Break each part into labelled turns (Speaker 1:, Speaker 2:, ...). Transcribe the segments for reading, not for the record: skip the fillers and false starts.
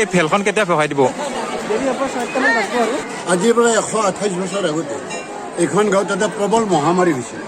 Speaker 1: এই ভেলখন কেতিয়া ভগাই দিব?
Speaker 2: আজিৰ পৰা 128 বছৰ আগতে এইখন গাঁৱত এটা প্ৰবল মহামাৰী হৈছিল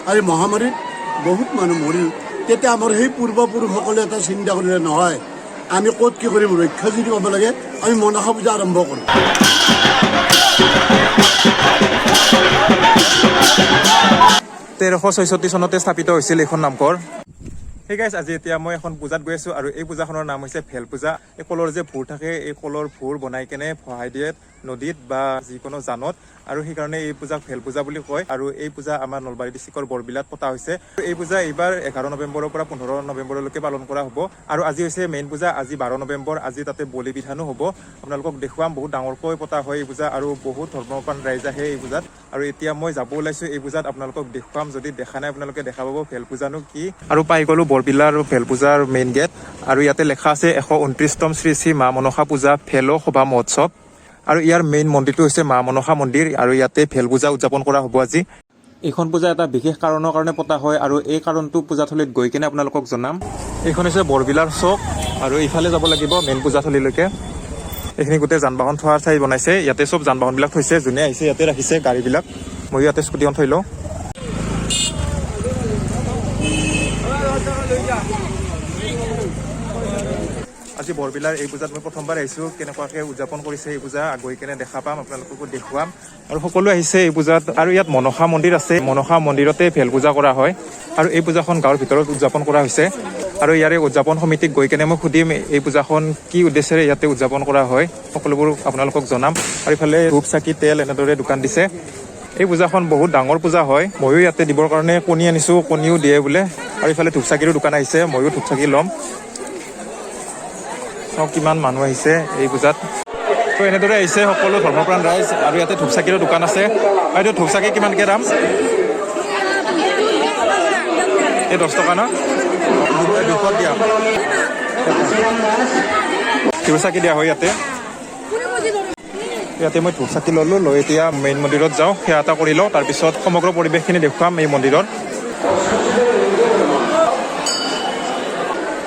Speaker 2: আৰু মহামাৰীত বহুত মানুহ মৰিল। তেতিয়া আমাৰ সেই পূৰ্বপুৰুষসকলে এটা চিন্তা কৰিলে, নহয় আমি ক'ত কি কৰিম, ৰক্ষা যদি পাব লাগে আমি মনসা পূজা আৰম্ভ কৰোঁ।
Speaker 1: 1366 চনতে স্থাপিত হৈছিল এইখন নামঘৰ। সেই গাইজ, আজি এতিয়া মই এখন পূজাত গৈ আছোঁ আৰু এই পূজাখনৰ নাম হৈছে ভেল পূজা। এই কলৰ যে ভোৰ থাকে, এই কলৰ ভোৰ বনাই কেনে ভহাই দিয়ে নদীত বা যিকোনো জানত, আৰু সেইকাৰণে এই পূজাক ভেল পূজা বুলি কয়। আৰু এই পূজা আমাৰ নলবাৰী ডিষ্ট্ৰিক্টৰ বৰবিলাত পতা হৈছে। এই পূজা এইবাৰ 11 নৱেম্বৰৰ পৰা 15 নৱেম্বৰলৈকে পালন কৰা হ'ব। আৰু আজি হৈছে মেইন পূজা, আজি 12 নৱেম্বৰ। আজি তাতে বলি বিধানো হ'ব, আপোনালোকক দেখুৱাম। বহুত ডাঙৰকৈ পতা হয় এই পূজা আৰু বহুত ধৰ্মপ্ৰাণ ৰাইজ আহে এই পূজাত। আৰু এতিয়া মই যাব ওলাইছোঁ এই পূজাত, আপোনালোকক দেখুৱাম। যদি দেখা নাই আপোনালোকে দেখা পাব ভেল পূজানো কি। আৰু পাই গ'লো বৰবিলাৰ ভেল পূজাৰ মেইন গেট। আৰু ইয়াতে লেখা আছে 129তম শ্ৰী শ্ৰী মা মনসা পূজা ভেল সভা মহোৎসৱ। আৰু ইয়াৰ মেইন মন্দিৰটো হৈছে মা মনসা মন্দিৰ আৰু ইয়াতে ভেল পূজা উদযাপন কৰা হ'ব আজি। এইখন পূজা এটা বিশেষ কাৰণৰ কাৰণে পতা হয় আৰু এই কাৰণটো পূজাথলীত গৈ কেনে আপোনালোকক জনাম। এইখন হৈছে বৰবিলাৰ চক আৰু এইফালে যাব লাগিব মেইন পূজাথলীলৈকে। এইখিনি গোটেই যান বাহন থোৱাৰ ঠাই বনাইছে। ইয়াতে চব যান বাহনবিলাক থৈছে, যোনে আহিছে ইয়াতে ৰাখিছে গাড়ীবিলাক। ময়ো ইয়াতে স্কুটিখন থৈ লওঁ। আজি বৰবিলাৰ এই পূজাত মই প্ৰথমবাৰ আহিছোঁ। কেনেকুৱাকৈ উদযাপন কৰিছে এই পূজা গৈ কেনে দেখা পাম, আপোনালোককো দেখুৱাম। আৰু সকলো আহিছে এই পূজাত। আৰু ইয়াত মনসা মন্দিৰ আছে, মনসা মন্দিৰতে ভেল পূজা কৰা হয়। আৰু এই পূজাখন গাঁৱৰ ভিতৰত উদযাপন কৰা হৈছে। আৰু ইয়াৰে উদযাপন সমিতিক গৈ কেনে মই সুধিম এই পূজাখন কি উদ্দেশ্যেৰে ইয়াতে উদযাপন কৰা হয়, সকলোবোৰ আপোনালোকক জনাম। আৰু ইফালে ধূপ চাকি তেল এনেদৰে দোকান দিছে। এই পূজাখন বহুত ডাঙৰ পূজা হয়। ময়ো ইয়াতে দিবৰ কাৰণে কণী আনিছোঁ, কণীও দিয়ে বোলে। আৰু ইফালে ধূপ চাকিৰো দোকান আহিছে, ময়ো ধূপ চাকি ল'ম। চাওক কিমান মানুহ আহিছে এই পূজাত। তো এনেদৰে আহিছে সকলো ধৰ্মপ্ৰাণ ৰাইজ। আৰু ইয়াতে ধূপ চাকিৰো দোকান আছে। আৰু এইটো ধূপ চাকি কিমানকে দাম? এই 10 টকা ন? 200 দিয়া ধূপ চাকি দিয়া হয় ইয়াতে। ইয়াতে মই ধূপ চাকি ল'লো, লৈ এতিয়া মেইন মন্দিৰত যাওঁ, সেৱা এটা কৰি লওঁ, তাৰপিছত সমগ্ৰ পৰিৱেশখিনি দেখুৱাম এই মন্দিৰত।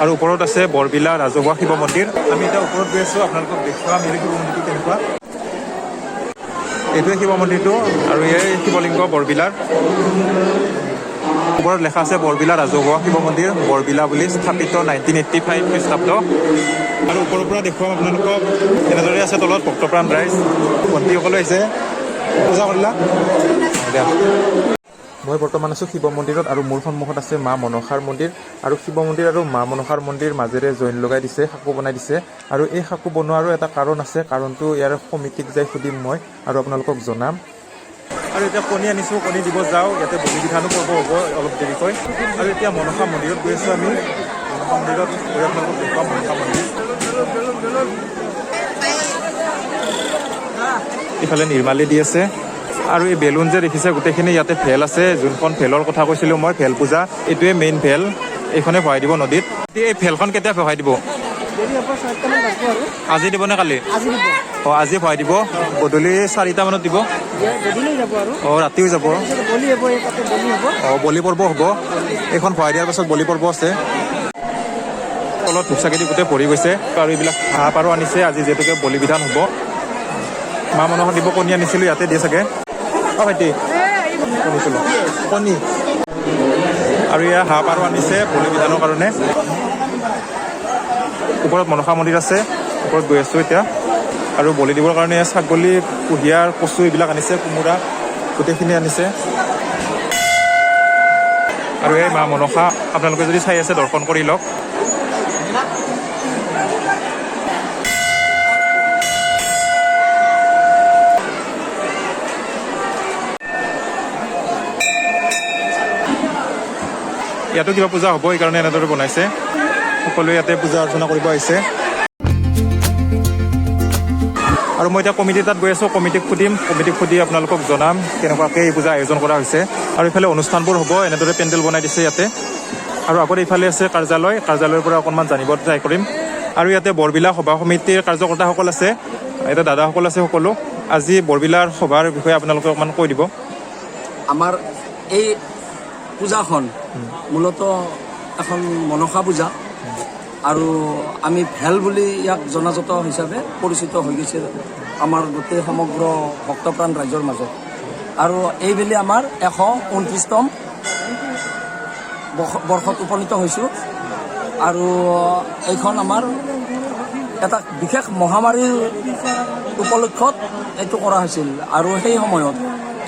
Speaker 1: আৰু ওপৰত আছে বৰবিলা ৰাজহুৱা শিৱ মন্দিৰ। আমি এতিয়া ওপৰত গৈ আছোঁ, আপোনালোকক দেখুৱাম এই শিৱ মন্দিৰটো কেনেকুৱা। এইটোৱে শিৱ মন্দিৰটো আৰু এই শিৱলিংগ বৰবিলাৰ। ওপৰত লেখা আছে বৰবিলা ৰাজহুৱা শিৱ মন্দিৰ, বৰবিলা বুলি, স্থাপিত 1985 খ্ৰীষ্টাব্দ। আৰু ওপৰৰ পৰা দেখুৱাম আপোনালোকক। এনেদৰে আছে তলত ভক্তপ্ৰাণ ৰাইজ, ভণ্টিসকলো আহিছে। পূজা কৰিলা দিয়া। মই বৰ্তমান আছোঁ শিৱ মন্দিৰত আৰু মোৰ সন্মুখত আছে মা মনসাৰ মন্দিৰ। আৰু শিৱ মন্দিৰ আৰু মা মনসাৰ মন্দিৰ মাজেৰে জইন লগাই দিছে, সাঁকো বনাই দিছে। আৰু এই সাঁকো বনোৱাৰো এটা কাৰণ আছে, কাৰণটো ইয়াৰ সমিতিক যাই সুধিম মই আৰু আপোনালোকক জনাম। আৰু এতিয়া কণী আনিছোঁ, কণী দিব যাওঁ। ইয়াতে বলি বিধানো পৰ্ব হ'ব অলপ দেৰিকৈ। আৰু এতিয়া মনসা মন্দিৰত গৈ আছোঁ আমি। মনসা মন্দিৰত গৈ আপোনালোকক দেখুৱাম মনসা মন্দিৰ। ইফালে নিৰ্মালি দি আছে। আৰু এই বেলুন যে দেখিছে গোটেইখিনি ইয়াতে ভেল আছে। যোনখন ভেলৰ কথা কৈছিলোঁ মই, ভেল পূজা, এইটোৱে মেইন ভেল। এইখনে ভৰাই দিব নদীত। এই ভেলখন কেতিয়া ভৰাই দিব? আজি দিব নে কালি? অঁ, আজি ভৰাই দিব, গধূলি 4টা মানত দিব। অঁ, ৰাতিও যাব। অঁ, বলি পৰ্ব হ'ব। এইখন ভৰাই দিয়াৰ পাছত বলি পৰ্ব আছে। তলত ধূপ চাকি দি গোটেই ভৰি গৈছে। আৰু এইবিলাক হাঁহ পাৰো আনিছে আজি, যিহেতুকে বলি বিধান হ'ব। মা মনসা দিব কণী আনিছিলোঁ, ইয়াতে দিয়ে চাগে। অঁ ভাইটি, কণী কণী। আৰু ইয়াৰ হাঁহ পাৰো আনিছে বলি বিধানৰ কাৰণে। ওপৰত মনসা মন্দিৰ আছে, ওপৰত গৈ আছোঁ এতিয়া। আৰু বলি দিবৰ কাৰণে ছাগলী, কুঁহিয়াৰ, কচু এইবিলাক আনিছে, কোমোৰা গোটেইখিনি আনিছে। আৰু এই মা মনসা আপোনালোকে যদি চাই আছে দৰ্শন কৰি লওক। ইয়াতো কিবা পূজা হ'ব, এইকাৰণে এনেদৰে বনাইছে। সকলোৱে ইয়াতে পূজা অৰ্চনা কৰিব আহিছে। আৰু মই এতিয়া কমিটি তাত গৈ আছোঁ, কমিটিক সুধিম, কমিটিক সুধি আপোনালোকক জনাম কেনেকুৱাকৈ এই পূজা আয়োজন কৰা হৈছে। আৰু ইফালে অনুষ্ঠানবোৰ হ'ব, এনেদৰে পেণ্ডেল বনাই দিছে ইয়াতে। আৰু আগত ইফালে আছে কাৰ্যালয়, কাৰ্যালয়ৰ পৰা অকণমান জানিব ট্ৰাই কৰিম। আৰু ইয়াতে বৰবিলা সভা সমিতিৰ কাৰ্যকৰ্তাসকল আছে, ইয়াতে দাদাসকল আছে সকলো। আজি বৰবিলাৰ সভাৰ বিষয়ে আপোনালোকে অকণমান কৈ দিব।
Speaker 3: আমাৰ এই পূজাখন মূলত এখন মনসা পূজা। আৰু আমি ভেল বুলি ইয়াক জনাজাত হিচাপে পৰিচিত হৈ গৈছে আমাৰ গোটেই সমগ্ৰ ভক্তপ্ৰাণ ৰাইজৰ মাজত। আৰু এইবেলি আমাৰ 129তম বৰ্ষত উপনীত হৈছোঁ। আৰু এইখন আমাৰ এটা বিশেষ মহামাৰীৰ উপলক্ষত এইটো কৰা হৈছিল আৰু সেই সময়ত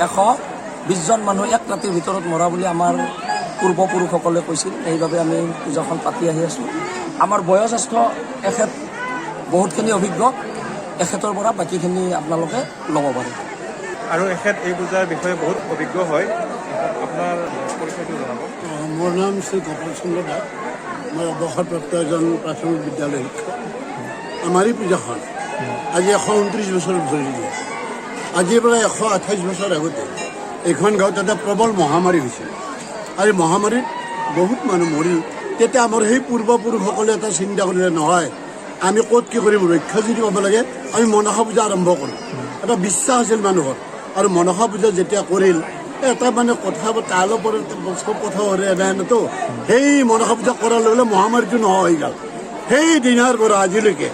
Speaker 3: 120জন মানুহ এক ৰাতিৰ ভিতৰত মৰা বুলি আমাৰ পূৰ্বপুৰুষসকলে কৈছিল। সেইবাবে আমি পূজাখন পাতি আহি আছোঁ। আমাৰ বয়োজ্যেষ্ঠ এখেত বহুতখিনি অভিজ্ঞ, এখেতৰ পৰা বাকীখিনি আপোনালোকে ল'ব পাৰে।
Speaker 1: আৰু এখেত এই পূজাৰ বিষয়ে বহুত অভিজ্ঞ হয়। আপোনাৰ পৰিচয়টো জনাব।
Speaker 2: মোৰ নাম শ্ৰী গোপাল চন্দ্ৰ দাস। মই অৱসৰপ্ৰাপ্ত এজন প্ৰাথমিক বিদ্যালয়ৰ শিক্ষক। আমাৰ এই পূজাখন আজি 129 বছৰ ধৰি দিয়ে। আজিৰ পৰা 128 বছৰ আগতে এইখন গাঁৱত এটা প্ৰবল মহামাৰী হৈছিল আৰু এই মহামাৰীত বহুত মানুহ মৰিল। তেতিয়া আমাৰ সেই পূৰ্বপুৰুষসকলে এটা চিন্তা কৰিলে, নহয়, আমি ক'ত কি কৰিম, ৰক্ষা যদি পাব লাগে আমি মনসা পূজা আৰম্ভ কৰোঁ। এটা বিশ্বাস আছিল মানুহৰ। আৰু মনসা পূজা যেতিয়া কৰিল, এটা মানে কথা তাৰ ওপৰত চব কথা এনেতো সেই মনসা পূজা কৰাৰ লগে লগে মহামাৰীটো নোহোৱা হৈ গ'ল। সেই দিনাৰ পৰা আজিলৈকে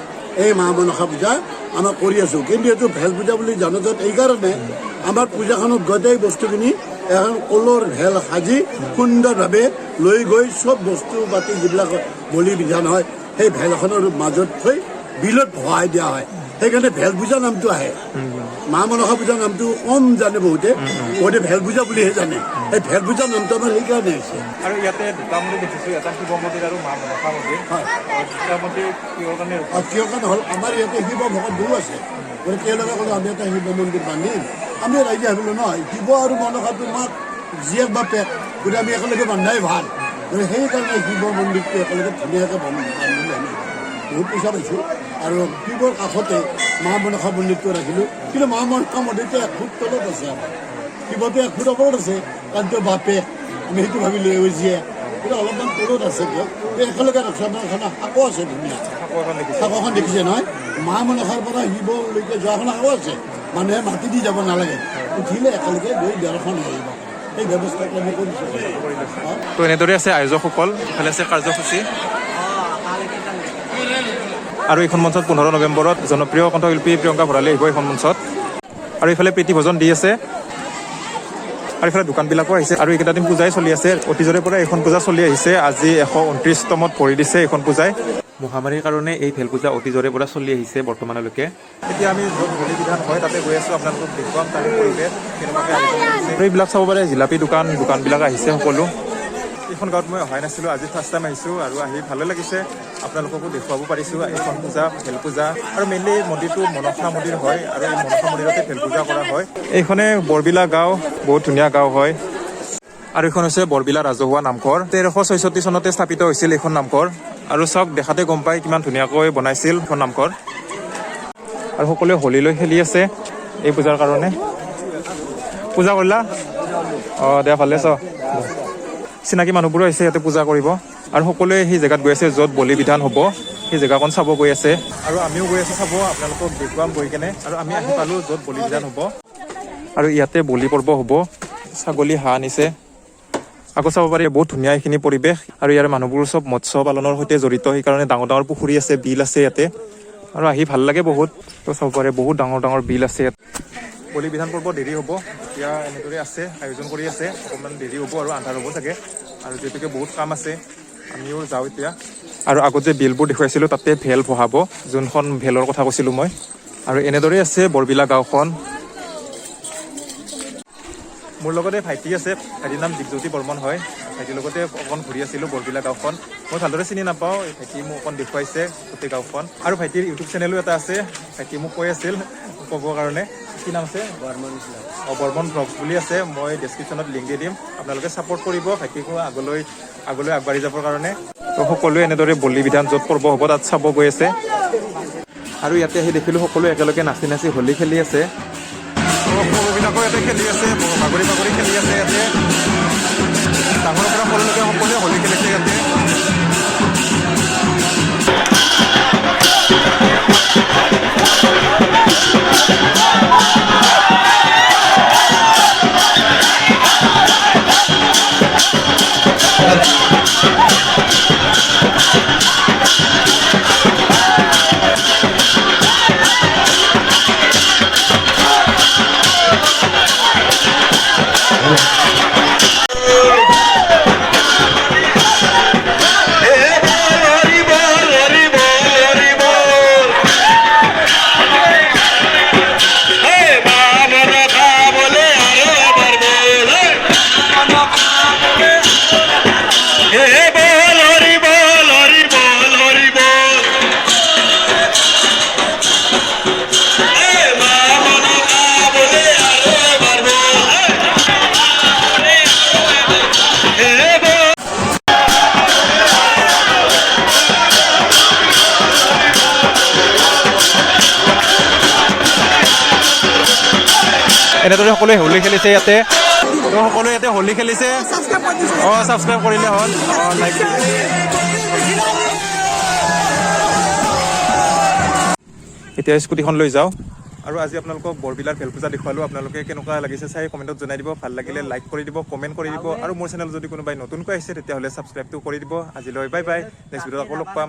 Speaker 2: এই মা মনসা পূজা আমাৰ কৰি আছোঁ। কিন্তু এইটো ভেল পূজা বুলি জনাজাত এইকাৰণে, আমাৰ পূজাখনত গোটেই বস্তুখিনি এখন কলৰ ভেল সাজি সুন্দৰভাৱে লৈ গৈ চব বস্তু পাতি যিবিলাক বলি বিধান হয়, সেই ভেলখনৰ মাজত থৈ বিলত ভৰাই দিয়া হয়। সেইকাৰণে ভেল পূজা নামটো আহে। মা মনসা পূজা নামটো কম জানে বহুতে, বহুতে ভেল পূজা বুলিহে জানে। সেই ভেল পূজা নামটো আমাৰ সেইকাৰণে হৈছে।
Speaker 1: আৰু ইয়াতে দুটা মন্দিৰ দেখিছোঁ, এটা শিৱ মন্দিৰ আৰু মা মনসা মন্দিৰ।
Speaker 2: হয়।
Speaker 1: আৰু দুটা মন্দিৰ কিহৰ কাৰণে?
Speaker 2: আৰু কিয় কাৰণে হ'ল, আমাৰ ইয়াতে শিৱ ভকত বহু আছে। গতিকে তেওঁলোকে ক'লে, আমি এটা শিৱ মন্দিৰ বান্ধিম। আমি ৰাইজে ভাবিলোঁ, নহয়, শিৱ আৰু মনসাটো মাক জীয়েক বাপেক, গতিকে আমি একেলগে বান্ধাই ভাল। গতিকে সেইকাৰণে শিৱ মন্দিৰটো একেলগে ধুনীয়াকৈ বান্ধিলোঁ। আমি বহুত পইচা পাইছোঁ আৰু শিৱৰ কাষতে মা মনসা মন্দিৰটো ৰাখিলোঁ। কিন্তু মা মনসা মন্দিৰটো এক ফুট তলত আছে, আমাৰ শিৱটো এক ফুট ওপৰত আছে, কাৰণ তেওঁ বাপেক, আমি সেইটো ভাবিলোঁ এই জীয়েক, কিন্তু অলপমান তলত আছে তেওঁ। একেলগে ৰাখিছোঁ। আমাৰ এখন সাঁকো আছে ধুনীয়া।
Speaker 1: সাঁকো এখন দেখিছোঁ।
Speaker 2: সাঁকোখন দেখিছে নহয়? মা মনসাৰ পৰা শিৱলৈকে যোৱাখন সাঁকো আছে। মানুহে মাটি দি যাব নালাগে, উঠিলে একেলগে গৈ দৰ্শন হৈ আহিব। সেই ব্যৱস্থাটো আমি কৰিছোঁ।
Speaker 1: তো এনেদৰে আছে আয়োজকসকল, ইফালে আছে কাৰ্যসূচী। আৰু এইখন মঞ্চত 15 নৱেম্বৰত জনপ্ৰিয় কণ্ঠশিল্পী প্ৰিয়ংকা ভৰালী আহিব এইখন মঞ্চত। আৰু ইফালে প্ৰীতি ভোজন দি আছে আৰু ইফালে দোকানবিলাকো আহিছে। আৰু এইকেইটা দিন পূজাই চলি আছে। অতীজৰে পৰা এইখন পূজা চলি আহিছে। আজি 129তমত ভৰি দিছে এইখন পূজাই। মহামাৰীৰ কাৰণে এই ভেল পূজা অতীজৰে পৰা চলি আহিছে বৰ্তমানলৈকে। এতিয়া আমি য'ত বলি বিধান হয় তাতে গৈ আছোঁ। আপোনালোকক দেখুৱাম তাৰে পৰিৱেশ কেনেকুৱাকৈ আয়োজন কৰিছে। আৰু এইবিলাক চাব পাৰে, জিলাপি দোকান, দোকানবিলাক আহিছে সকলো। এইখন গাঁৱত মই অহাই নাছিলোঁ, আজি ফাৰ্ষ্ট টাইম আহিছোঁ আৰু আহি ভালে লাগিছে। আপোনালোককো দেখুৱাব পাৰিছোঁ এইখন পূজা, ভেল পূজা। আৰু মেইনলি এই মন্দিৰটো মনসা মন্দিৰ হয় আৰু এই মনসা মন্দিৰতে ভেল পূজা কৰা হয়। এইখনে বৰবিলা গাঁও, বহুত ধুনীয়া গাঁও হয়। আৰু এইখন হৈছে বৰবিলা ৰাজহুৱা নামঘৰ। 1366 চনতে স্থাপিত হৈছিল এইখন নামঘৰ। আৰু চাওক, দেখাতে গম পাই কিমান ধুনীয়াকৈ বনাইছিল এইখন নামঘৰ। আৰু সকলোৱে হোলী লৈ খেলি আছে এই পূজাৰ কাৰণে। পূজা কৰিলা? অঁ, দিয়া, ভালে আছ? চিনাকি মানুহবোৰো আহিছে ইয়াতে পূজা কৰিব। আৰু সকলোৱে সেই জেগাত গৈ আছে য'ত বলি বিধান হ'ব, সেই জেগাকণ চাব গৈ আছে। আৰু আমিও গৈ আছো চাব, আপোনালোকক দেখুৱাম গৈ কেনে। আৰু আমি আহি পালো য'ত বলি বিধান হ'ব। আৰু ইয়াতে বলি পৰ্ব হ'ব। ছাগলী, হাঁহ আনিছে। আকৌ চাব পাৰি, বহুত ধুনীয়া এইখিনি পৰিৱেশ। আৰু ইয়াৰ মানুহবোৰ চব মৎস্য পালনৰ সৈতে জড়িত, সেইকাৰণে ডাঙৰ ডাঙৰ পুখুৰী আছে, বিল আছে ইয়াতে। আৰু আহি ভাল লাগে বহুত। তো চাব পাৰে, বহুত ডাঙৰ ডাঙৰ বিল আছে ইয়াত। বলি বিধান পৰ্ব দেৰি হ'ব। এতিয়া এনেদৰে আছে, আয়োজন কৰি আছে। অকণমান দেৰি হ'ব আৰু আন্ধাৰ হ'ব চাগে। আৰু যিহেতুকে বহুত কাম আছে, আমিও যাওঁ এতিয়া। আৰু আগত যে বিলবোৰ দেখুৱাইছিলোঁ, তাতে ভেল বহাব, যোনখন ভেলৰ কথা কৈছিলোঁ মই। আৰু এনেদৰে আছে বৰবিলা গাঁওখন। মোৰ লগতে ভাইটি আছে, ভাইটিৰ নাম দীপজ্যোতি বৰ্মন হয়। ভাইটিৰ লগতে অকণ ঘূৰি আছিলোঁ বৰবিলা গাঁওখন। মই ভালদৰে চিনি নাপাওঁ, এই ভাইটি মোক অকণ দেখুৱাইছে গোটেই গাঁওখন। আৰু ভাইটিৰ ইউটিউব চেনেলো এটা আছে। ভাইটি মোক কৈ আছিল ক'বৰ কাৰণে। কি নাম আছে? অঁ, বৰ্মন ভ্লগছ বুলি আছে। মই ডেছক্ৰিপশ্যনত লিংক দি দিম, আপোনালোকে ছাপৰ্ট কৰিব ভাইটিকো আগলৈ আগলৈ আগবাঢ়ি যাবৰ কাৰণে। তো সকলোৱে এনেদৰে বলি বিধান য'ত পৰ্ব হ'ব তাত চাব গৈ আছে। আৰু ইয়াতে আহি দেখিলোঁ, সকলোৱে একেলগে নাচি নাচি হোলী খেলি আছে। সৰুবিলাকো ইয়াতে খেলি আছে, বাগৰি বাগৰি খেলি আছে ইয়াতে। ডাঙৰৰ পৰা সৰুলৈকে সকলোৱে হোলী খেলিছে ইয়াতে।
Speaker 4: হে বল হরি বল হরি বল হরি বল। এ মা মনসা বলে আরো এবার বল। হে বল।
Speaker 1: এনেদৰে সকলোৱে হোলী খেলিছে ইয়াতে। তো সকলোৱে ইয়াতে হোলী খেলিছে। অঁ, ছাবস্ক্ৰাইব কৰিলে হ'ল। অঁ, লাইক। এতিয়া স্কুটিখন লৈ যাওঁ। আৰু আজি আপোনালোকক বৰবিলাৰ ভেল পূজা দেখুৱালোঁ। আপোনালোকে কেনেকুৱা লাগিছে চাই কমেণ্টত জনাই দিব। ভাল লাগিলে লাইক কৰি দিব, কমেণ্ট কৰি দিব আৰু মোৰ চেনেল যদি কোনোবাই নতুনকৈ আহিছে, তেতিয়াহ'লে ছাবস্ক্ৰাইবটো কৰি দিব। আজিলৈ বাই বাই, নেক্সট ভিডিঅ'ত আকৌ লগ পাম।